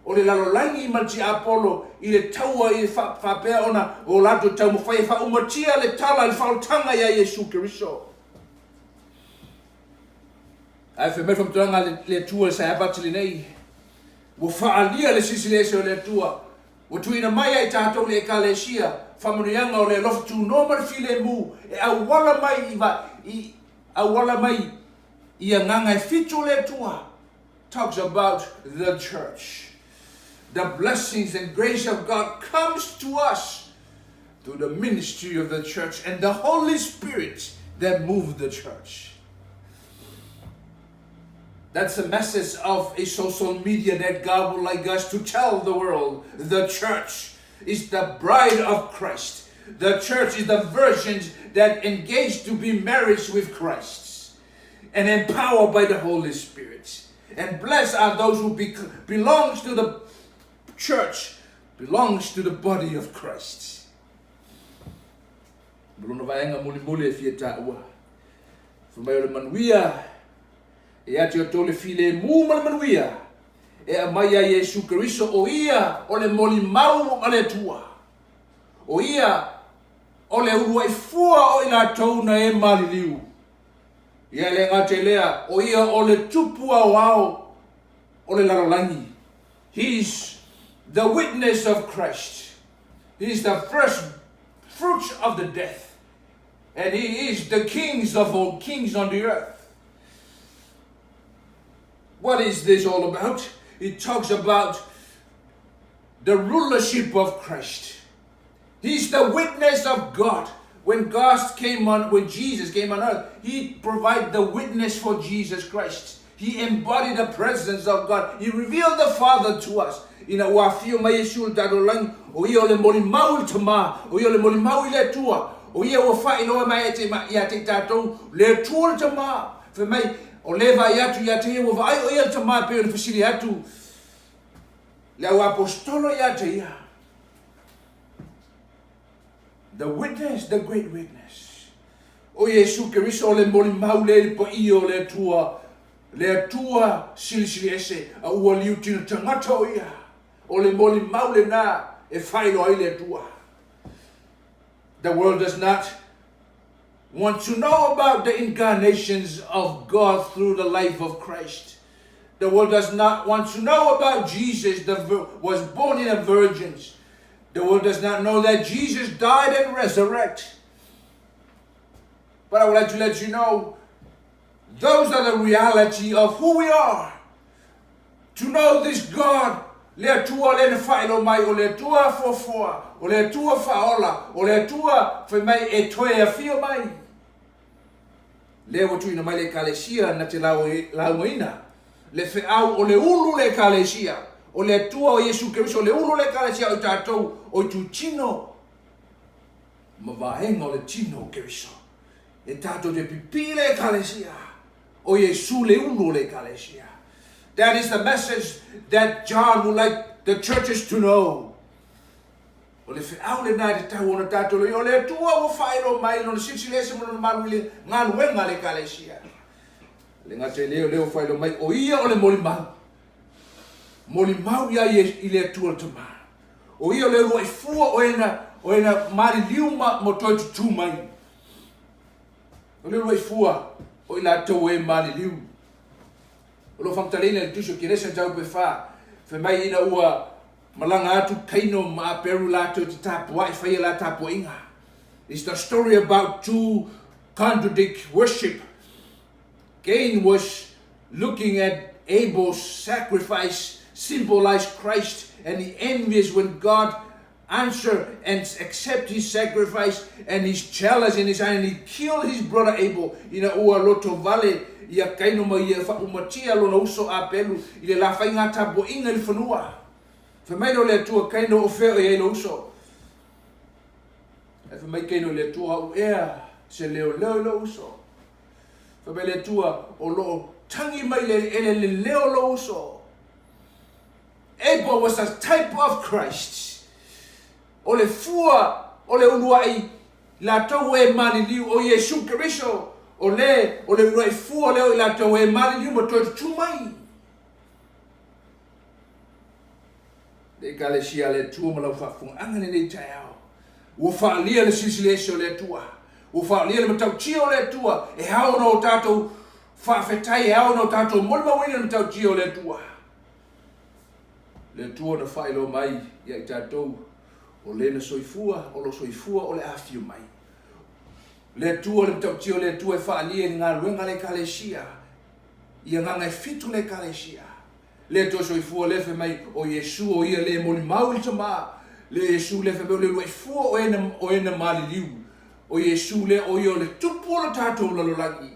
o le lalolagi ma le tiapolo i le taua i le faapea ona o latou taumafai e faaumatia le tala i le faaolataga ia Iesu Keriso. Ae fai mai le faamatalaga a le Atua i le Saeapati lenei, ua faaalia le Silisili Ese o le Atua, ua tuuina mai ia i tatou le Ekalesia, faamanuiaga o le alofa tunoa ma le filemu e auala mai i, i, auala mai i agaga e fitu o le Atua. Talks about the church. The blessings and grace of God comes to us through the ministry of the church and the Holy Spirit that moved the church. That's the message of a social media that God would like us to tell the world. The church is the bride of Christ. The church is the virgins that engaged to be married with Christ and empowered by the Holy Spirit. And blessed are those who belongs to the church, belongs to the body of Christ. Ma lona vaega mulimuli e fia taua. Fai mai o le manuia ia te outou le filemu ma le manuia e aumai ia Iesu Keriso o ia o le molimau a le Atua. O ia o le uluai fua o i latou na e maliliu. Ia e le gata i lea, o ia o le tupu aoao o le lalolagi. He is the witness of Christ. He is the first fruits of the death. And he is the kings of all kings on the earth. What is this all about? It talks about the rulership of Christ. He's the witness of God. When God came on, when Jesus came on earth, he provided the witness for Jesus Christ. He embodied the presence of God. He revealed the Father to us. Ina ua afio mai Iesu i le tatou lagi, o ia o le molimau i le Tama, o ia o le molimau i le Atua, o ia ua faailoa mai ia te i tatou le Atua le Tama. Fai mai, o le vaai atu ia te ia, ua vaai o ia le Tama, e pei ona fesili atu le auaposetolo ia te ia. The witness, the great witness. O Iesu Keriso o le molimau lea i le paia o le Atua, le Atua silisili ese, a ua liutina tagata o ia. O le molimau lena e faailoa ai le Atua. The world does not want to know about the incarnations of God through the life of Christ. The world does not want to know about Jesus that was born in a virgin. The world does not know that Jesus died and resurrected. But I would like to let you know, those are the reality of who we are. To know this God, le Atua lea na faailoa mai, o le Atua foafoa, o le Atua faaola, o le Atua fai mai e toe afio mai. Lea ua tuuina mai le Ekalesia na te laugaina le feau o le ulu le Ekalesia, o le Atua o Iesu Keriso, o le ulu le Ekalesia o i tatou o itutino ma vaega o le tino o Keriso. E tatou te pipii le Ekalesia, o Iesu le ulu o le Ekalesia. That is the message that John would like the churches to know. O le feau lena e tatau ona tatou iloa, o le Atua ua faailoa mai Lona Silisili Ese ma Lona malu i le galuega a le Ekalesia. E le gata i lea, o lea ua faailoa mai, o Ia o le molimau. Molimau ia i le Atua le Tama. O Ia o le uluai fua o ena, o ena maliliu ma, ma toe tutū mai. O le uluai fua o i latou e maliliu. O lo o faamatalaina i le Tusi o Kenese mataupu e fa. Fai mai ina ua malaga atu Kaino ma Aperu latou te tapuai fai a la tapuaiga. It's the story about two contradict worship. Cain was looking at Abel's sacrifice symbolized Christ and he envious when God answer and accept his sacrifice and he's jealous in his eye and he killed his brother Abel ina ua lotovale ia Kaino ma ia faaumatia lona uso Apelu i le la faiga tapuaiga i le fanua. Fai mai lea o le Atua, Kaino o fea o i ai lou uso? Ae fai mai Kaino i le Atua, Au ea se leoleo i lou uso? Fai mai le Atua, O lo o tagi mai le eleele le leo o lou uso. Abel was a type of Christ. O le fua o le uluai latou e maliliu, o Iesu Keriso, o le o le uluai fua lea o i latou e maliliu ma toe tutū mai. Le Ekalesia a le Atua ma lau faafofogaaga i lenei taeao, ua faaalia le Silisili Ese o le Atua, ua faaalia le matautia o le Atua, e ao ona o tatou faafetai, e ao ona o tatou molimauina le matautia o le Atua. Le Atua na faailoa mai ia i tatou, o le na soifua, o lo soifua, o le afio mai. Le Atua, le matautia o le Atua e faaalia i le galuega a le Ekalesia, i agaga e fitu le Ekalesia. Le Atua soifua lea fai mai, o Iesu o ia le molimau i le Tama, le Iesu lea fai mai o le uluai fua o e na, o e na maliliu, o Iesu lea o ia o le tupu o le tatou lalolagi.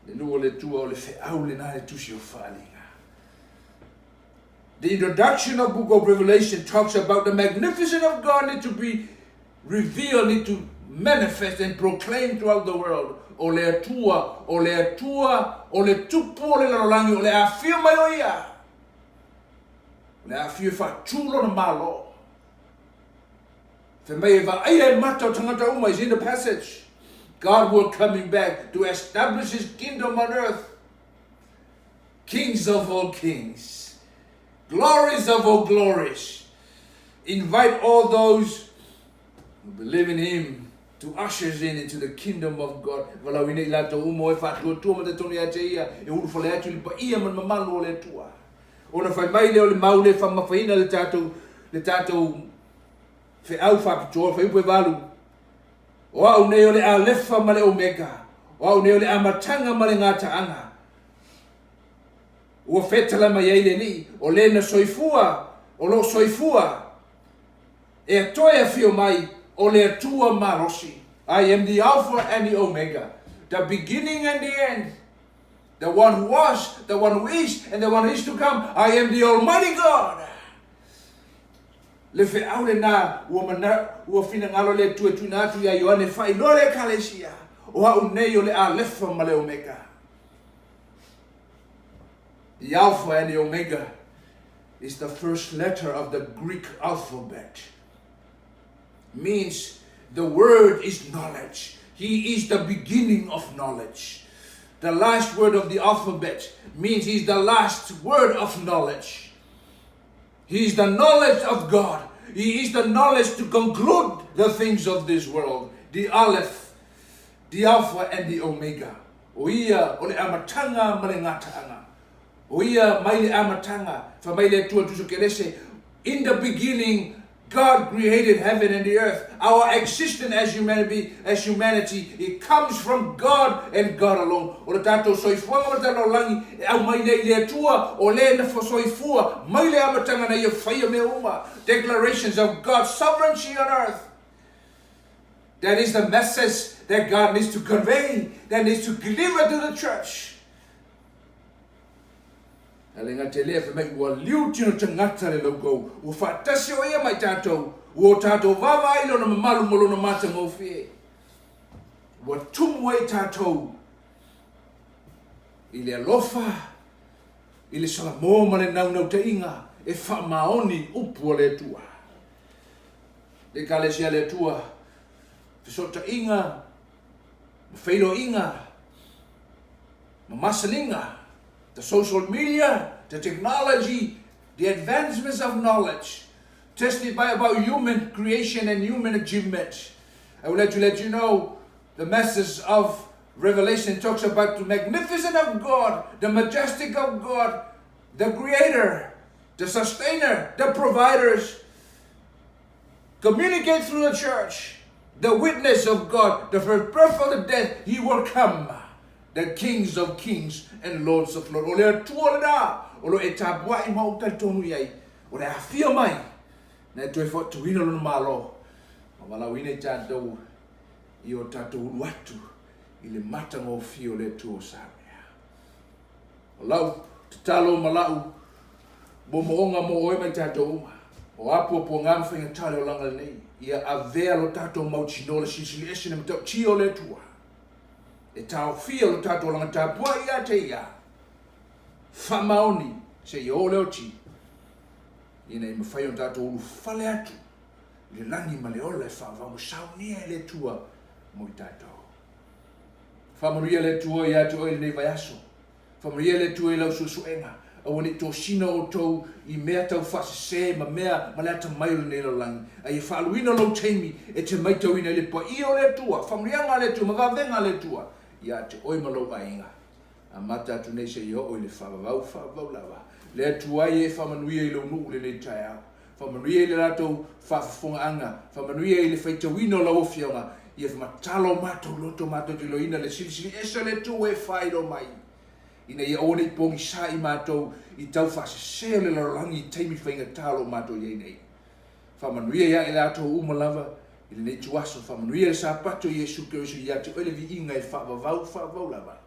Le nuu o le Atua o le feau lena i le Tusi o Faaaliga. The introduction of Book of Revelation talks about the magnificence of God need to be revealed, need to manifest and proclaim throughout the world. O le Atua, o le Atua, o le Tupu o le lalolagi, o le afio mai o ia. O le afio e faatū lona Malo. Fai mai e vaaia e mata o tagata uma is in the passage. God will coming back to establish his kingdom on earth. Kings of all kings, glories of all glories. Invite all those who believe in him to ushers in into the kingdom of God. Valaauina i latou uma o e faatuatua ma talitonu ia te ia, e ulufale atu i le paia ma le mamalu o le Atua. Ona fai mai lea o le mau le faamamafaina le tatou, le tatou feau faapitoa, fuaiupu e valu. O au nei o le Alefa ma le Omega, o au nei o le amataga ma le gataaga. Ua fetala mai ai le Alii, o le na soifua, o lo o soifua, e toe afio mai, o le Atua malosi. I am the Alpha and the Omega, the beginning and the end, the one who was, the one who is, and the one who is to come. I am the Almighty God. Le feau lena ua mana, ua finagalo le Atua e tuuina atu iā Ioane e faailoa le Ekalesia, o au nei o le Alefa ma le Omega. The Alpha and the Omega is the first letter of the Greek alphabet. Means the word is knowledge. He is the beginning of knowledge. The last word of the alphabet means he's the last word of knowledge. He is the knowledge of God. He is the knowledge to conclude the things of this world. The Aleph, the Alpha and the Omega. O ia o le amataga ma le gataaga. O ia mai le amataga, fai mai le Atua Tuso Kerese, In the beginning God created heaven and the earth. Our existence as humanity, as humanity, it comes from God and God alone. O le tatou soifuaga ma le tatou lalolagi e aumai nei i le Atua, o le na soifua mai le amataga na ia faia mea uma. Declarations of God's sovereignty on earth. That is the message that God needs to convey, that needs to deliver to the church. A le gata i lea, fai mai ua liu tino tagata le laukou, ua faatasi o ia ma i tatou, ua o tatou vaavaai i lona mamalu ma lona matagofie. Ua tumu ai tatou i le alofa, i le salamo ma le naunautaiga e faamaoni upu a le Atua. Le Ekalesia a le Atua, fesootaiga ma feiloaiga ma masaniga, the social media, the technology, the advancements of knowledge, testify about human creation and human achievement. I would like to let you know the message of Revelation talks about the magnificent of God, the majestic of God, the creator, the sustainer, the providers. Communicate through the church. The witness of God, the first birth of the dead, he will come. The kings of kings and lords of lords. O le Atua lena, o lo e tapuai ma ou talitonu i ai, o le afia mai, na e toe fautuina lona Malo, ma valaauina i tatou i o tatou ulu atu i le matagofie o le Atua o Samea. O lau tatalo ma lau moomooga mo oe ma i tatou uma, o a puapuaga ma faigata o le olaga lenei, ia avea lo tatou mautinoa le silisili ese le matautia o le Atua, e taofia lo tatou olaga tapuai ia te ia, faamaoni seia oo le oti, ina ia mafai ona tatou ulufale atu i le lagi ma le ola e faavavau ma saunia e le Atua mo i tatou. Faamanuia le Atua ia te oe i lenei vaiaso. Faamanuia le Atua i lau suesuega. Aua ne i tosina outou i mea tau faasese ma mea ma le atamai o lenei lalolagi, a ia faaluina lou taimi e te maitauina ai le paia o le Atua, faamanuiaga a le Atua ma vavega a le Atua ia te oe ma lou aiga. Amata atu nei seia oo i le faavavau, faavavau lava. Le Atua e e faamanuia i lou nuu i lenei taeao. Faamanuia i le latou faafofogaaga, faamanuia i le faitauina o lau Afioga, ia matala o matou loto matou te iloaina le silisili ese o le Atua e faailoa mai, ina ia aua ne i pogisa i matou i tau faasese o le lalolagi i taimi faigata o lo o matou i ai nei. Faamanuia ia i latou uma lava i lenei ituaso, faamanuia le Sapato i Iesu Keriso ia te oe le viiga e faavavau, faavavau lava.